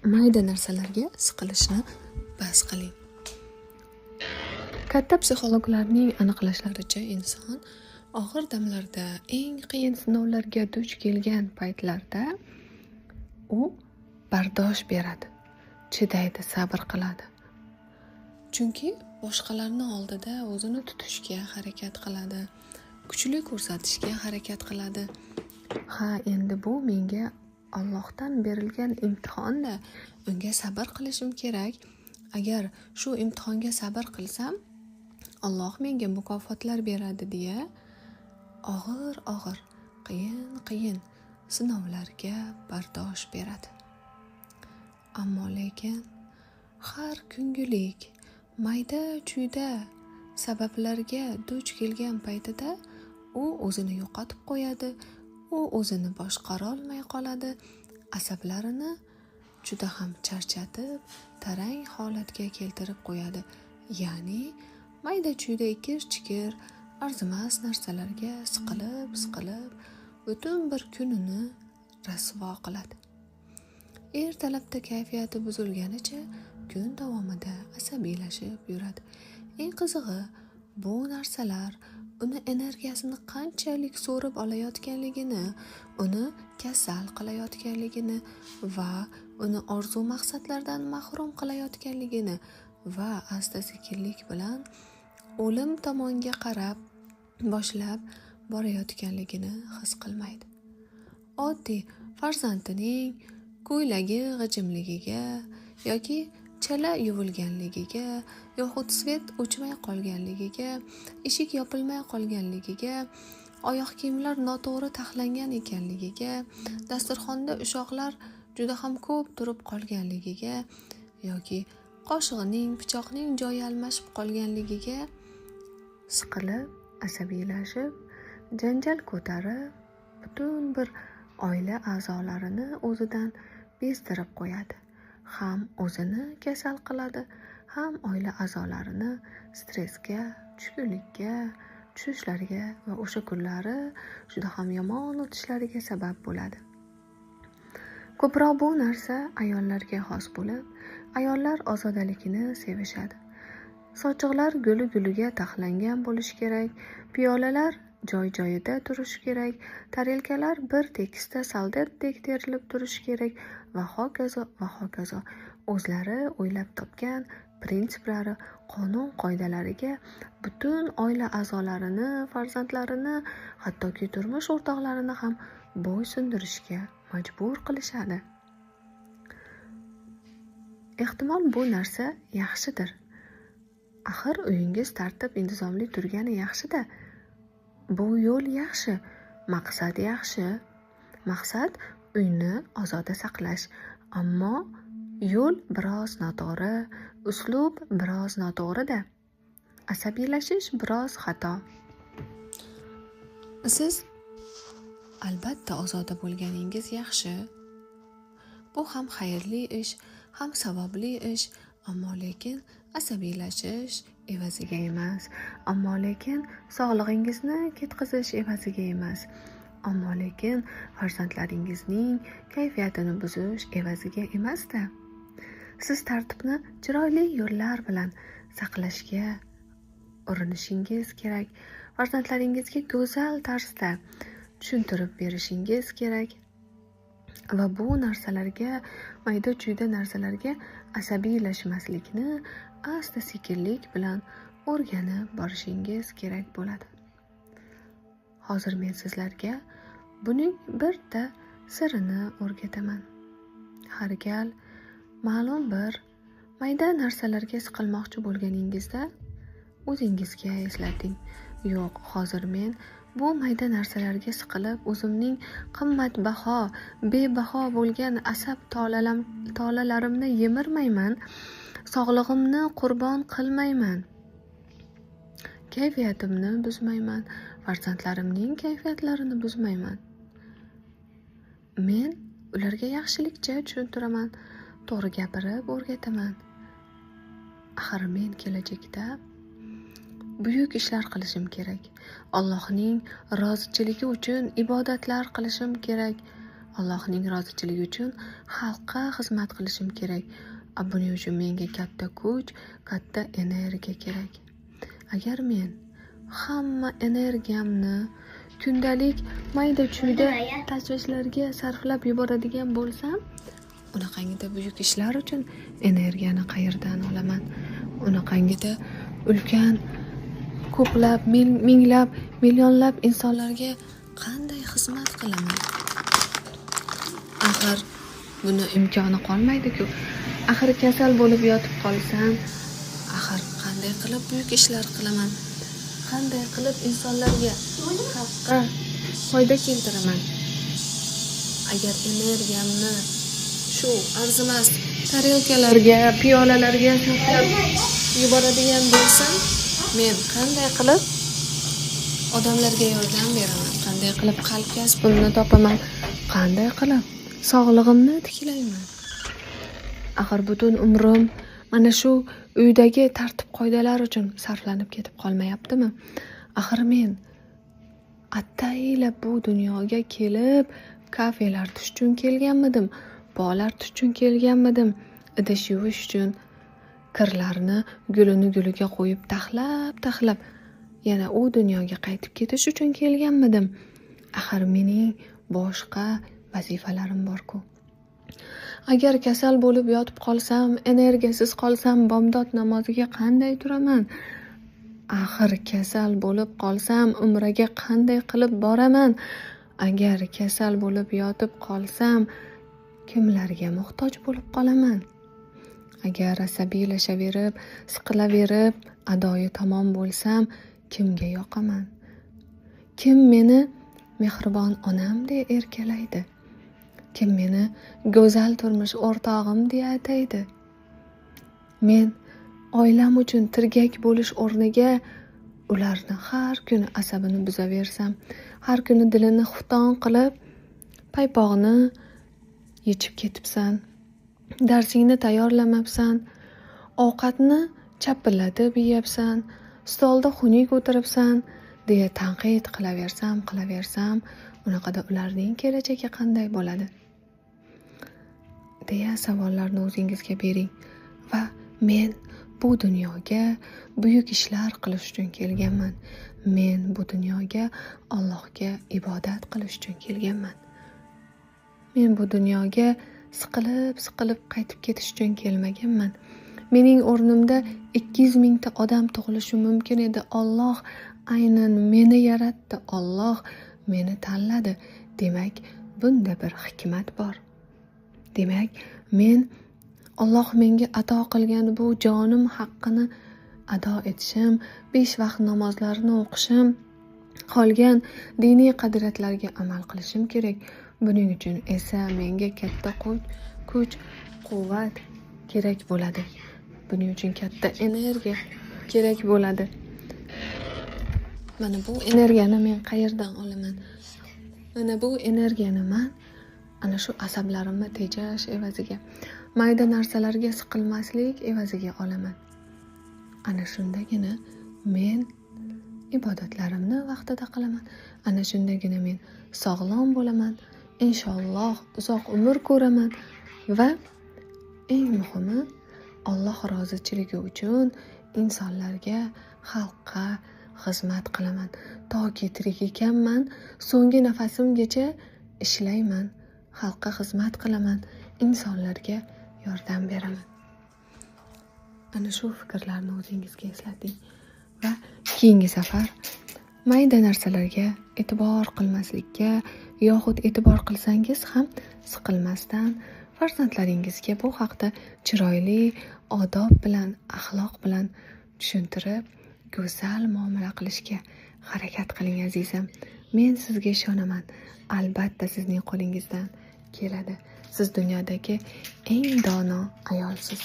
Mayda narsalarga siqilishni bas qiling. Katta psixologlarning aniqlashlaricha, inson og'ir damlarda, eng qiyin sinovlarga duch kelgan paytlarda u bardosh beradi, chidaydi, sabr qiladi. Chunki boshqalarni oldida o'zini tutishga harakat qiladi, kuchli ko'rsatishga harakat qiladi. Ha, endi bu menga Allohdan berilgan imtihonda, unga sabr qilishim kerak. Agar shu imtihonga sabr qilsam, Alloh menga mukofotlar beradi deya og'ir-og'ir, qiyin-qiyin sinovlarga bardosh beradi. Ammo lekin har kungulik mayda-chuyda sabablarga duch kelgan paytida u o'zini yo'qotib qo'yadi, u o'zini boshqara olmay qoladi, asablarini juda ham charchatib, tarang holatga keltirib qo'yadi. Ya'ni mayda-chuyda ikir-chikir, arzimas narsalarga siqilib, butun bir kunini rasvo qiladi. Ertalabda kayfiyati buzilganicha kun davomida asabiylashib yuradi. Eng qizig'i, bu narsalar uni energiyasini qanchalik so'rib olayotganligini, uni kasal qilayotganligini va uni orzu maqsadlardan mahrum qilayotganligini va asta-sekinlik bilan o'lim tomonga qarab boshlab borayotganligini his qilmaydi. Oddiy farzandining ko'ylagi g'ijimligiga yoki chala yuvilganligiga, yoxud svet o'chmay qolganligiga, eshik yopilmay qolganligiga, oyoq kiyimlar noto'g'ri taxlangan ekanligiga, dasturxonda ushoqlar juda ham ko'p turib qolganligiga yoki qoshig'ining, pichoqning joyi almashib qolganligiga siqilib, asabiylashib, janjal ko'tarib, butun bir oila a'zolarini o'zidan bezdirib qo'yadi. Ham o'zini kasal qiladi, ham oila a'zolarini stressga, tushkunlikka tushishlariga va o'sha kunlari juda ham yomon o'tishlariga sabab bo'ladi. Ko'proq bu narsa ayollarga xos bo'lib, ayollar ozodalikni sevishadi. Sochiqlar guli-guliga taxlangan bo'lishi kerak, piyolalar joy-joyida turishi kerak, tarelkalar bir tekisda soldatdek terilib turishi kerak va hokazo va hokazo. O'zlari o'ylab topgan prinsiplari, qonun qoidalariga butun oila a'zolarini, farzandlarini, hattoki turmush o'rtoqlarini ham bo'ysundirishga majbur qilishadi. Ehtimol bu narsa yaxshidir. Axir uyingiz tartib intizomli turgani yaxshi-da. Bu yo'l yaxshi, maqsad yaxshi. Maqsad uyni ozoda saqlash, ammo yo'l biroz noto'g'ri, uslub biroz noto'g'ri-da. Asabiylashish biroz xato. Siz albatta ozoda bo'lganingiz yaxshi. Bu ham xayrli ish, ham savobli ish, ammo lekin asabiylashish evaziga emas, ammo lekin sog'lig'ingizni ketkazish evaziga emas, ammo lekin farzandlaringizning kayfiyatini buzish evaziga emas-da. Siz tartibni chiroyli yo'llar bilan saqlashga urinishingiz kerak. Farzandlaringizga go'zal tarzda tushuntirib berishingiz kerak va bu narsalarga, mayda-chuyda narsalarga asabiylashmaslikni asta-sekinlik bilan o'rganib borishingiz kerak bo'ladi. Hozir men sizlarga buning birta sirini o'rgataman. Har gal ma'lum bir mayda narsalarga siqilmoqchi bo'lganingizda o'zingizga eslating. Yo'q, hozir men bu mayda narsalarga siqilib, o'zimning qimmatbaho, bebaho bo'lgan asab tolalarimni yemirmayman, sog'lig'imni qurbon qilmayman, kayfiyatimni buzmayman, farzandlarimning kayfiyatlarini buzmayman. Men ularga yaxshilikcha tushuntiraman, to'g'ri gapirib o'rgataman. Axir men kelajakda buyuk ishlar qilishim kerak. Allohning rozichiligi uchun ibodatlar qilishim kerak. Allohning rozichiligi uchun xalqqa xizmat qilishim kerak. Buning uchun menga katta kuch, katta energiya kerak. Agar men hamma energiyamni kundalik mayda-chuyda tashvishlarga sarflab yuboradigan bo'lsam, unaqangida buyuk ishlar uchun energiyani qayerdan olaman? Unaqangida ulkan, ko'plab, minglab, millionlab insonlarga qanday xizmat qilaman? Axir buni imkoni qolmaydi-ku. Axir kasal bo'lib yotib qolsam, axir qanday qilib buyuk ishlar qilaman? Qanday qilib insonlarga, xalqqa foyda keltiraman? Agar energiyamni shu arzimas tarelkalarga, piyolalarga sarflab yuboradigan bo'lsam, men qanday qilib odamlarga yordam beraman? Qanday qilib qalb kasbimni topaman? Qanday qilib sog'lig'imni tiklayman? Axir butun umrim mana shu uydagi tartib qoidalar uchun sarflanib ketib qolmayaptimi? Axir men ataylab bu dunyoga kelib kafelar artish uchun kelganmidim, pol artish uchun kelganmidim, idish yuvish uchun, kirlarni gulini guliga qo'yib taxlab yana u dunyoga qaytib ketish uchun kelganmidim? Axir mening boshqa vazifalarim bor-ku. Agar kasal bo'lib yotib qolsam, energiyasiz qolsam, bomdod namoziga qanday turaman? Axir kasal bo'lib qolsam, umraga qanday qilib boraman? Agar kasal bo'lib yotib qolsam, kimlarga muhtoj bo'lib qolaman? Agar asabiylashaverib, siqilaverib, adoyi tamom bo'lsam, kimga yoqaman? Kim meni mehribon onam deya erkalaydi? Kim meni go'zal turmush o'rtog'im deya ataydi? Men oilam uchun tirgak bo'lish o'rniga ularni har kuni asabini buzaversam, har kuni dilini xufton qilib, paypog'ni yechib ketibsan, darsingni tayyorlamabsan, ovqatni chapillatib yeyapsan, stolda xunuk o'tiribsan deya tanqid qilaversam, unaqada ularning kelajagi qanday bo'ladi? Deya savollarni o'zingizga bering va men bu dunyoga buyuk ishlar qilish uchun kelganman. Men bu dunyoga Allohga ibodat qilish uchun kelganman. Men bu dunyoga siqilib qaytib ketish uchun kelmaganman. Mening o'rnimda 200 mingta odam tug'ilishi mumkin edi. Alloh aynan meni yaratdi. Alloh meni tanladi. Demak, bunda bir hikmat bor. Demak, men Alloh menga ato qilgan bu jonim haqqini ado etishim, 5 vaqt namozlarni o'qishim, qolgan diniy qadriyatlarga amal qilishim kerak. Buning uchun esa menga katta kuch, quvvat kerak bo'ladi. Buning uchun katta energiya kerak bo'ladi. Mana bu energiyani men qayerdan olaman? Mana bu energiyani men ana shu asablarimni tejash evaziga, mayda narsalarga siqilmaslik evaziga olaman. Ana shundagina men ibodatlarimni vaqtida qilaman. Ana shundagina men sog'lom bo'laman. Inshaalloh uzoq umr ko'raman va eng muhimi Alloh rozichiligi uchun insonlarga, xalqqa xizmat qilaman. Toki tirik ekanman, so'nggi nafasimgacha ishlayman, xalqqa xizmat qilaman, insonlarga yordam beraman. Ana shu fikrlarni o'zingizga eslating va keyingi safar mayda narsalarga e'tibor qilmaslikka yoxud e'tibor qilsangiz ham siqilmasdan farzandlaringizga bu haqda chiroyli odob bilan, axloq bilan tushuntirib, go'zal muomala qilishga harakat qiling azizam. Men sizga ishonaman. Albatta sizning qo'lingizdan keladi. Siz dunyodagi eng dono ayolsiz.